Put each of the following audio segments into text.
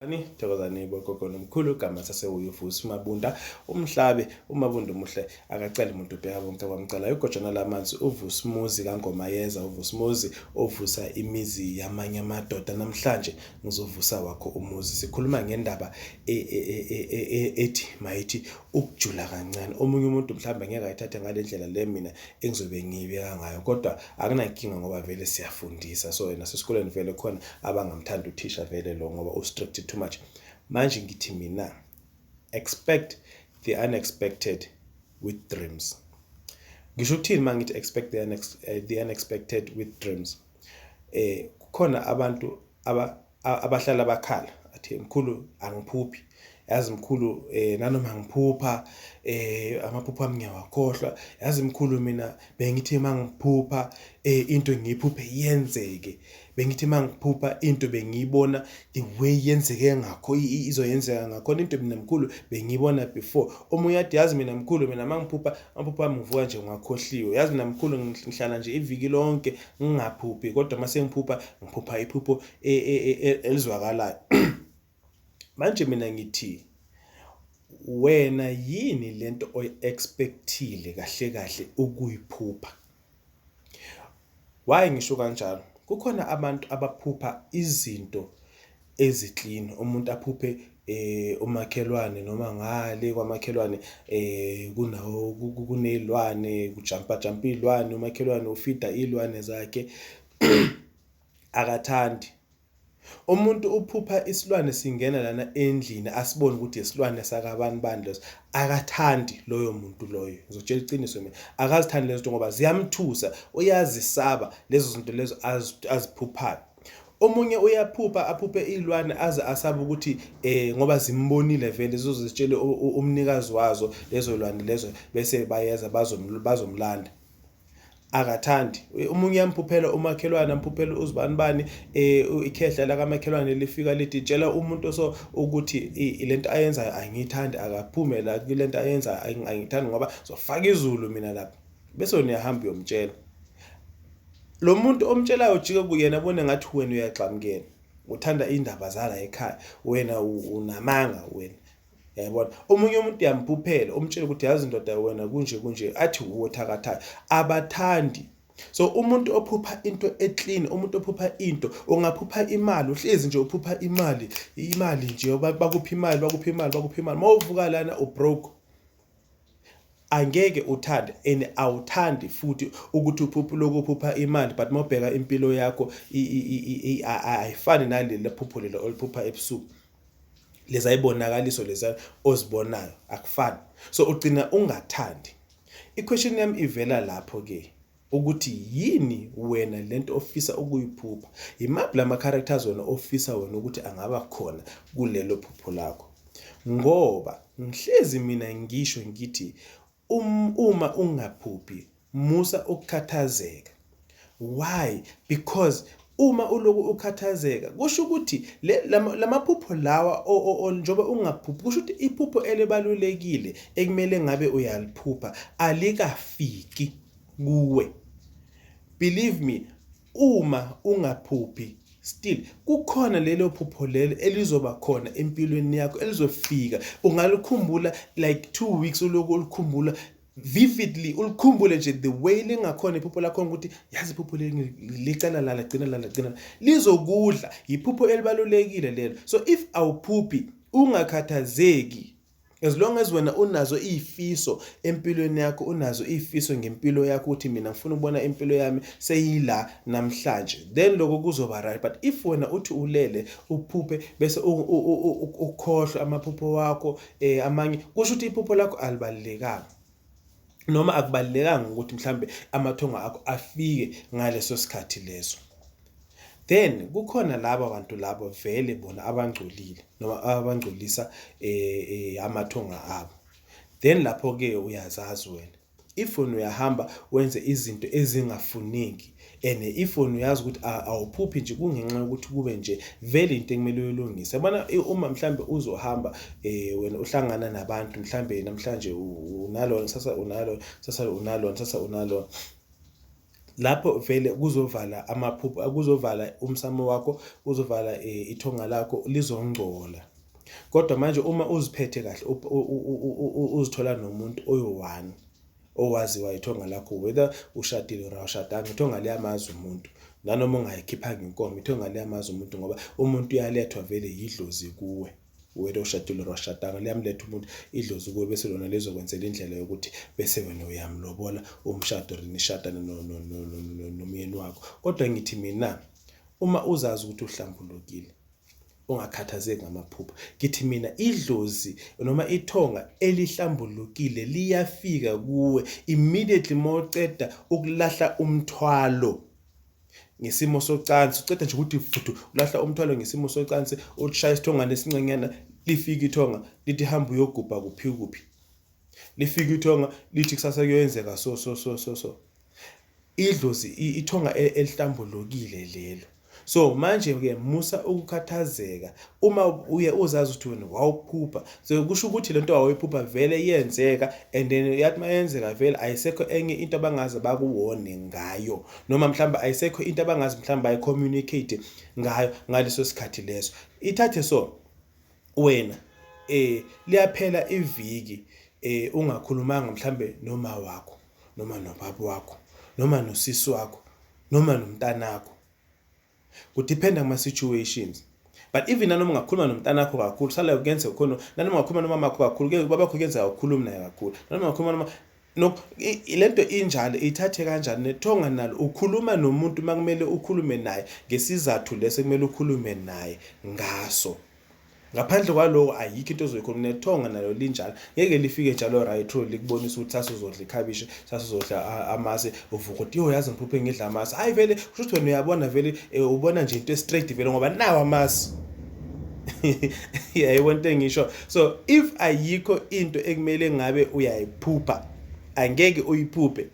Thokozani bogogo nomkhulu, igama sasewuyivusi uMabunda umhlabe uMabunda umuhle akaceli muntu, ubheka bonke abamcelayo. Ugojana lamanzi uVusimuzi kaNgoma yeza, uVusimuzi ovusa imizi yamanye amadoda. Namhlanje ngizovusa wakho umuzi. Sikhuluma ngendaba ethi mayithi ukujula kancane. Omunye umuntu mhlawumbe ngeke ayithathe ngale ndlela le mina engizobe ngiyibeka ngayo, kodwa akunankinga ngoba vele siyafundisa. So nasesikoleni vele khona abangamthandi uthisha vele lo ngoba u-strict too much. Manje ngithi mina, expect the unexpected with dreams. Ngisho ukuthini uma ngithi expect the unexpected with dreams? Kukhona abantu abahlala bakhala athi, "Mkhulu, angiphuphi, yazi mkhulu, nanoma ngiphupha, amaphupho ami ngiyawakhohlwa. Yazi mkhulu, mina bengithi mangiphupha into ngiyiphuphe yenzeke, bengithi mangiphupha into bengiyibona the way yenzeke ngakho, izoyenzeka ngakhona into mina mkhulu bengiyibona before." Omunye athi, "Yazi mina mkhulu, mina mangiphupha amaphupho ami ngivuka nje ngingakhohliwe. Yazi mina mkhulu, ngihlala nje iviki lonke ngingaphuphi, kodwa mase ngiphupha ngiphupha iphupho elizwakalayo." Manje mina ngithi wena, yini lento oyi-expectile kahle kahle ukuyiphupha? Why ngisho kanjalo? Kukhona abantu abaphupha izinto ezi-clean. Umuntu aphuphe umakhelwane noma ngale kwamakhelwane kunawo kunezilwane, kujampa jampa izilwane, umakhelwane ufida izilwane zakhe, akathandi. Umuntu uphupha isilwane singena lana endlini, asibone ukuthi isilwane sakabani bani leso, akathandi loyo muntu loyo. Ngizokutshela iqiniso mina, akazithandi lezo zinto ngoba ziyamthusa, uyazisaba lezo zinto lezo aziphuphayo. Omunye uyaphupha, aphuphe iy'lwane aze asabe ukuthi ngoba zimbonile vele, zizoze zitshele umnikazi wazo lezo lwane lezo, bese bayeza bazomlanda, akathandi. Omunye uyamphuphela umakhelwane, amphuphela uzibani bani, ikhehla lakamakhelwane lifika lithi, "Tshela umuntu so ukuthi lento ayenzayo angiyithandi, akaphume la kulento ayenzayo, angiyithandi ngoba zofaka izulu mina lapha." Bese wena uyahamba uyomtshela lo muntu omtshelayo, ujike kuyena abone ngathi wena uyaxamukela, uthanda indaba zala ekhaya, wena unamanga wena, yayibona. Omunye umuntu uyamphuphela, umtshela ukuthi, "Yazi ndoda, wena kunje kunje," athi uwo thakathayo, abathandi. So umuntu ophupha into e-clean, umuntu ophupha into, ungaphupha imali, uhlezi nje uphupha imali, imali nje, bakupha imali, bakupha imali, bakupha imali, mawuvuka lana u-broke, angeke uthande and awuthandi futhi ukuthi uphuphe lokhu uphupha imali, but mawubheka impilo yakho ayifani naleli phupho lelo oliphupha ebusuku. Leza ibonakaliso leza ozibonayo akufani, so ugcina ungathandi. I-question yami ivela lapho ke ukuthi yini wena lento ofisa ukuyiphupha? Imaphi lama characters wena ofisa wena ukuthi angaba khona kulelo phupho lakho? Ngoba ngihlezi mina ngisho ngithi uma ungaphuphi, musa ukukhathazeka. Why? Because uma uloku ukhathazeka, kusho ukuthi lamaphupho lawa, njengoba ungaphuphi, kusho ukuthi iphupho elibalulekile ekumele ngabe uyaliphupha alikafiki kuwe. Believe me, uma ungaphuphi, still kukhona lelo phupho lelo elizoba khona empilweni yakho, elizofika, ungalikhumbula like 2 weeks, uloku ulikhumbula vividly, ulikhumbule nje the way lingakhona iphupho lakhona, ukuthi yazi iphupho leli licala la, lagcina la, lagcina la, lizokudla. Iphupho elibalulekile lelo. So if awuphuphi, ungakhathazeki. As long as wena unazo izifiso empilweni yakho, unazo izifiso ngempilo yakho, ukuthi mina ngifuna ukubona impilo yami seyila namhlanje, then lokho kuzoba right. But if wena uthi ulele uphuphe bese ukhohlwe amaphupho wakho amanye, kusho ukuthi iphupho lakho alibalulekanga noma akubalulekanga ukuthi mhlambe amathongo akho afike ngaleso sikhathi leso. Then kukhona laba bantu labo vele bona abangcolile noma abangcolisa amathonga abo. Then lapho ke uyazazi wena, if wena uyahamba wenze izinto ezingafuneki and if wena uyazi ukuthi awuphuphi nje kungenxa yokuthi kube nje vele into ekumele uyilungise, yabona. Uma mhlambe uzohamba wena uhlangana nabantu, mhlambe namhlanje unalona, sasa unalona, sasa unalona, sasa unalona. Lapho vele kuzovala amaphupho, kuzovala umsamo wakho, kuzovala ithonga lakho lizongcola. Kodwa manje uma uziphethe kahle uzithola nomuntu oyi-one owaziwa ithonga lakho, whether ushadile or awushadanga, ithonga liyamazi umuntu. Nanoma ungayikhiphanga inkomo, ithonga liyamazi umuntu ngoba umuntu uyalethwa vele yidlozi kuwe. Whether ushadile or awushadanga, liyamletha umuntu idlozi kuwe bese lona lizokwenzela indlela yokuthi bese wena uyamlobola umshado or nishadane nomyeni wakho. Kodwa ngithi mina uma uzazi ukuthi uhlambulukile, ungakhathazeki ngamaphupho. Ngithi mina idlozi noma ithonga elihlambulukile liyafika kuwe immediately mawuceda ukulahla umthwalo ngesimo socansi, uceda nje ukuthi futhu ulahla umthwalo ngesimo socansi, ushaya isithongane esincanyana, lifika ithonga lithi hamba uyogubha kuphi kuphi, lifika ithonga lithi kusasa kuyoyenzeka so so so so so. Idlozi ithonga elihlambulukile lelo. So manje ke musa ukukhathazeka uma uye uzazi ukuthi wena wawuphupha, so kusho ukuthi lento wawuyiphupha vele iyenzeka, and then yathi mayenzeka vele ayisekho enye into abangaze bakuwone ngayo, noma mhlawumbe ayisekho into abangaze mhlawumbe bayi-communicate ngayo ngaleso sikhathi leso. Ithathe so wena liyaphela iviki ungakhulumanga mhlambe noma wakho noma nobaba wakho noma nosisi wakho noma nomntanakho, ku-depend-a kuma-situations. But even nanoma ungakhuluma nomntanakho kakhulu, sala kuyenzeka khona, nanoma ungakhuluma nomama wakho kakhulu, ubabakho kuyenzeka ukhulume naye kakhulu, nanoma ungakhuluma noma no, lento injalo ithathe kanjani. Nethonga nalo ukhuluma nomuntu makumele ukhulume naye ngesizathu leso kumele ukhulume naye ngaso. Ngaphandle kwaloko ayikho into ozoyikhuluma. Nethonga nalo linjalo, ngeke lifike njalo right through likubonisa ukuthi sasizodla ikhabishi, sasizodla amasi, uvuka uthi yo yazi ngiphuphe ngidla amasi. Hayi vele kusho ukuthi wena uyabona vele, ubona nje into straight vele ngoba nawo amasi. Yayibona into engisho. So if ayikho into ekumele ngabe uyayiphupha, angeke uyiphuphe.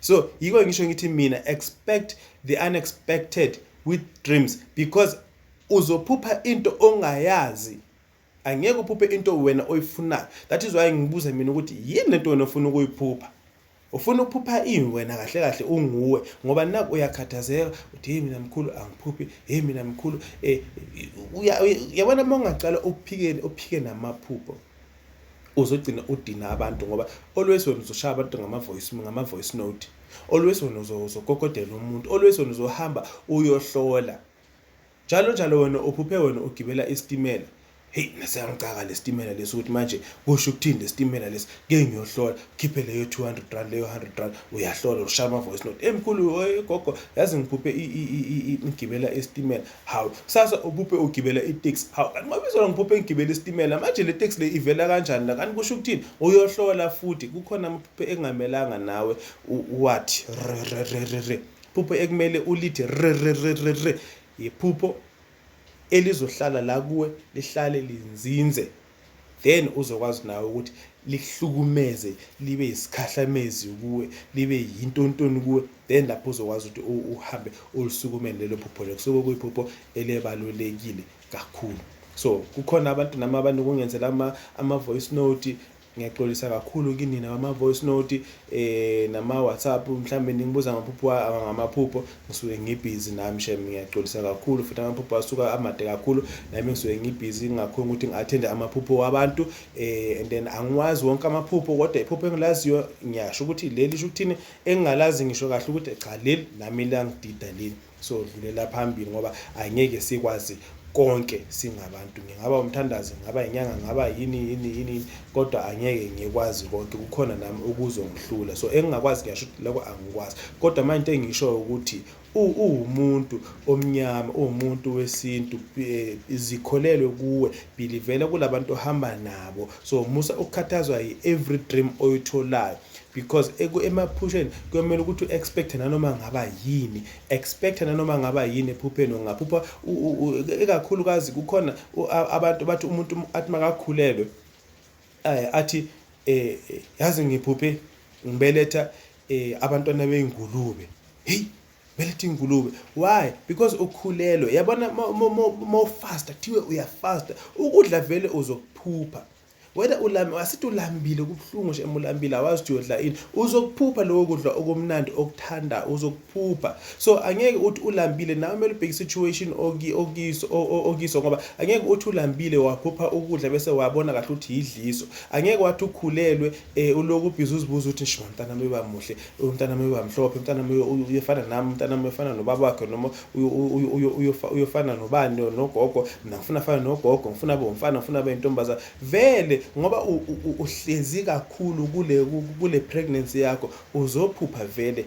So yiko ngisho ngithi mina expect the unexpected with dreams, because uzophupha into ongayazi, angeke uphuphe into wena oyifunayo. That is why ngibuza mina ukuthi yini lento wena ofuna ukuyiphupha, ufuna ukuphupha ini wena kahle kahle unguwe, ngoba naku uyakhathazeka uthi hey mina mkhulu angiphuphi, hey mina mkhulu uyabona uma ungacala uphike namaphupho uzogcina udina abantu, ngoba always wena uzoshaya abantu ngama-voice note, always wena uzogogodela umuntu, always wena uzohamba uyohlola njalo njalo. Wena uphuphe wena ugibela isitimela, hey nasiyangicaka lesitimela lesi, ukuthi manje kusho ukuthini lesitimela lesi, ke ngiyohlola, khiphe leyo 200 rand, leyo 100 rand, uyahlola, ushaya ama-voice note, emkhulu gogo yazi ngiphuphe ngigibela isitimela. Hawu, kusasa uphuphe ugibela iteksi. Hawu, kanti ngoba izolo ngiphuphe ngigibela isitimela, manje le taxi le ivela kanjani la, kanti kusho ukuthini? Uyohlola futhi. Kukhona amaphupho engamelanga nawe wathi re re re re re, phupho ekumele ulithi re re re re re, iphupho elizohlala la kuwe, lihlale linzinze, then uzokwazi nawe ukuthi lihlukumeze, libe isikhahlamezi kuwe, libe yintontoni kuwe, then lapho uzokwazi ukuthi uhambe ulisukumele lelo phupho lelo, kusuke kuyiphupho elebalulekile kakhulu. So kukhona abantu nami abantu kungenzela ama-voice note, ngiyaxolisa kakhulu kinina ama-voice note nama-WhatsApp, mhlambe ningibuza ngamaphupho, ngisuke ngibhizi nami shem, ngiyaxolisa kakhulu futhi amaphupho asuka amade kakhulu, nami ngisuke ngibhizi ngingakhoni ukuthi ngi-attend-e amaphupho wabantu, and then angiwazi wonke amaphupho, kodwa iphupho engilaziyo ngiyasho ukuthi leli lisho ukuthini, engingalazi ngisho kahle ukuthi cha leli nami liyangidida leli. So dlulela phambili ngoba angeke sikwazi konke singabantu. Ngingaba umthandazi, ngingaba inyanga, ngingaba yini yini yini, kodwa angeke ngikwazi konke, kukhona nami okuzongihlula. So engingakwazi ngiyasho ukuthi lokho angikwazi, kodwa manje into engishoyo ukuthi uwumuntu omnyama, uwumuntu wesintu, zikholelwe kuwe, believe-la kulabantu ohamba nabo. So musa ukukhathazwa yi-every dream oyitholayo, because emaphusheni kuyomele ukuthi u-expect nanoma ngaba yini, expect nanoma ngaba yini ephupheni ungaphupha. Ikakhulukazi kukhona abantu bathi umuntu athi makakhulelwe athi yazi ngiphuphe ngibeletha abantwana bey'ngulube. Hey, beletha ingulube, why? Because ukhulelwe. Yabona, mawufasta, kuthiwe uyafasta, ukudla vele uzokuphupha. Whether ulami asithi ulambile kubuhlungu nje emulambile awazi ukuthi uyodla ini, uzokuphupha lokho kudla okumnandi okuthanda, uzokuphupha. So angeke uthi ulambile nawe, kumele ubheke situation okiso okiso ngoba angeke uthi ulambile waphupha ukudla bese wabona kahle ukuthi yidliso. Angeke wathi ukhulelwe uloku ubhizi uzibuza ukuthi nje umntana wami uyoba muhle, umntana wami uyoba mhlophe, umntana wami uyofana nami, umntana wami uyofana nobaba wakhe noma uyofana nobani, nogogo. Mina ngifuna afane nogogo, ngifuna abe umfana, ngifuna abe intombazane. Vele ngoba uhlezi kakhulu kule pregnancy yakho, uzophupha vele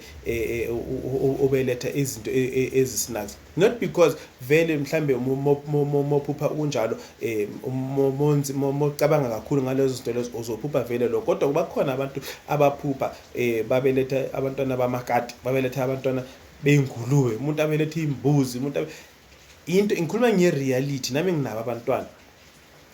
ubeletha izinto ezisnacks. Not because vele mhlambe mophupha kunjalo, monzi mocabanga kakhulu ngalezo zinto lezo, uzophupha vele lokho. Kodwa kuba khona abantu abaphupha babeletha abantwana bamakati, babeletha abantwana bey'ngulube, umuntu abeletha iy'mbuzi, umuntu into. Ngikhuluma nge-reality, nami nginabo abantwana,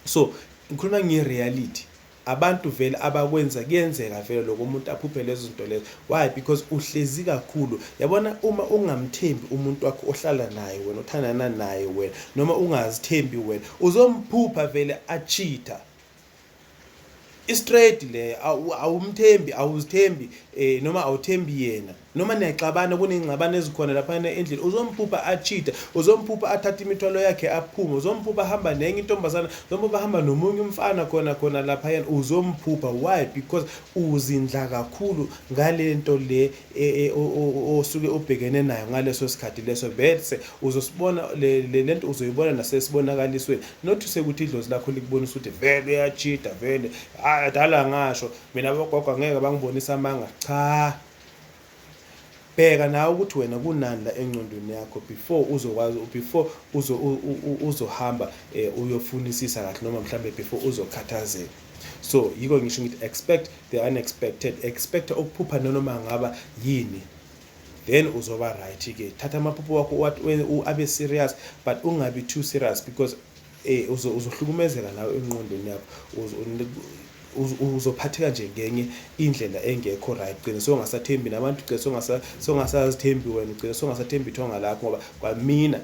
so ngikhuluma nge-reality. Abantu vele abakwenza, kuyenzeka vele lokho, umuntu aphuphe lezo zinto lezo. Why? Because uhlezi kakhulu, yabona. Uma ungamthembi umuntu wakho ohlala naye wena, othandana naye wena, noma ungazithembi wena, uzomphupha vele achitha i-straight le. Awumthembi, awuzithembi, noma awuthembi yena, noma niyaxabana, kuney'ngxabano ezikhona laphana endlini, uzomphupha achitha, uzomphupha athathe imithwalo yakhe aphume, uzomphupha ahamba nenye intombazana, uzomphupha ahamba nomunye umfana khona khona laphayana, uzomphupha. Why? Because uzindla kakhulu ngale nto le osuke ubhekene nayo ngaleso sikhathi leso. Bese uzosibona le nto, uzoyibona nasesibonakalisweni, not sekuthi idlozi lakho likubonisa ukuthi vele uyachitha vele. Hayi, dala ngasho mina, abogogo angeke bangibonise amanga. Cha, bheka nawe ukuthi wena kunani la engcondweni yakho before uzokwazi, before uzohamba uyofunisisa kahle, noma mhlambe before uzokhathazeka. So yiko ngisho ngithi expect the unexpected, expect ukuphupha nanoma ngaba yini, then uzoba right ke. Thatha amaphupho wakho abe serious, but ungabi too serious, because uzohlukumezeka nawe engqondweni yakho, uzophatheka nje ngenye indlela engekho right, gcine songasathembi nabantu, gcine songasazithembi wena, ugcine songasathembi ithonga lakho. Ngoba kwamina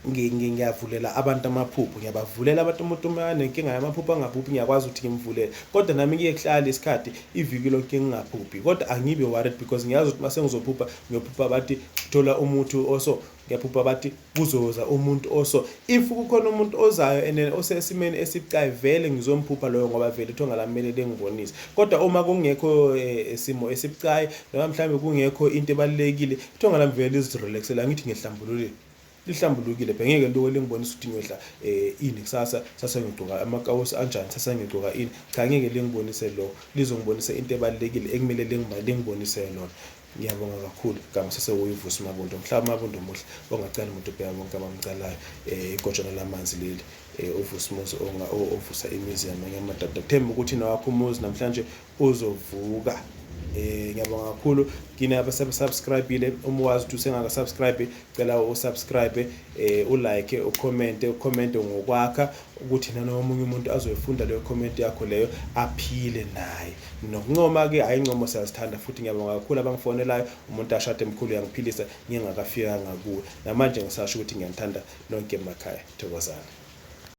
ngiyavulela abantu amaphupho, ngiyabavulela abantu. Umuntu uma anenkinga yamaphupho angaphuphi, ngiyakwazi ukuthi ngimvulele, kodwa nami kuye kuhlala isikhathi, iviki lonke ngingaphuphi, kodwa angibe worried because ngiyazi ukuthi mase ngizophupha, ngiyophupha bathi thola umuthi oso, ngiyaphupha bathi kuzoza umuntu oso. If kukhona umuntu ozayo and then osesimeni esibucayi, vele ngizomphupha loyo, ngoba vele ithonga lami kumele lingibonise. Kodwa uma kungekho simo esibucayi, noma mhlawumbe kungekho into ebalulekile, ithonga lami vele lizirelaxela. Ngithi ngihlambululile, lihlambulukile, bengeke lokho lingibonisa ukuthi ngiyodla ini kusasa, sasa ngigcoka amakawusi anjani, sasa ngigcoka ini. Cha, ngeke lingibonise lokho, lizongibonisa into ebalulekile ekumele lingibonise lona. Ngiyabonga kakhulu. Gama sesewuyivusa uMabundo, mhlawumbe uMabundo muhle ongacali umuntu, ubheka bonke abamcalayo. Igotshana lamanzi leli, uvusa umuzi, ovusa imizi yamanye amadoda. Themba ukuthi nawakho umuzi namhlanje uzovuka. Ngiyabonga kakhulu kini abasubscribe-ile. Uma wazi ukuthi usengaka-subscribe, cela usubscribe, ulike, ucommente, ucommente ngokwakha ukuthi nanoma omunye umuntu azoyifunda leyo comment yakho leyo, aphile naye. Nokuncoma-ke, hhayi, incomo siyazithanda futhi. Ngiyabonga kakhulu abangifonelayo, umuntu ashade, mkhulu uyangiphilisa ngingakafikanga kuwe. Namanje ngisasho ukuthi ngiyanithanda nonke emakhaya. Thokozani.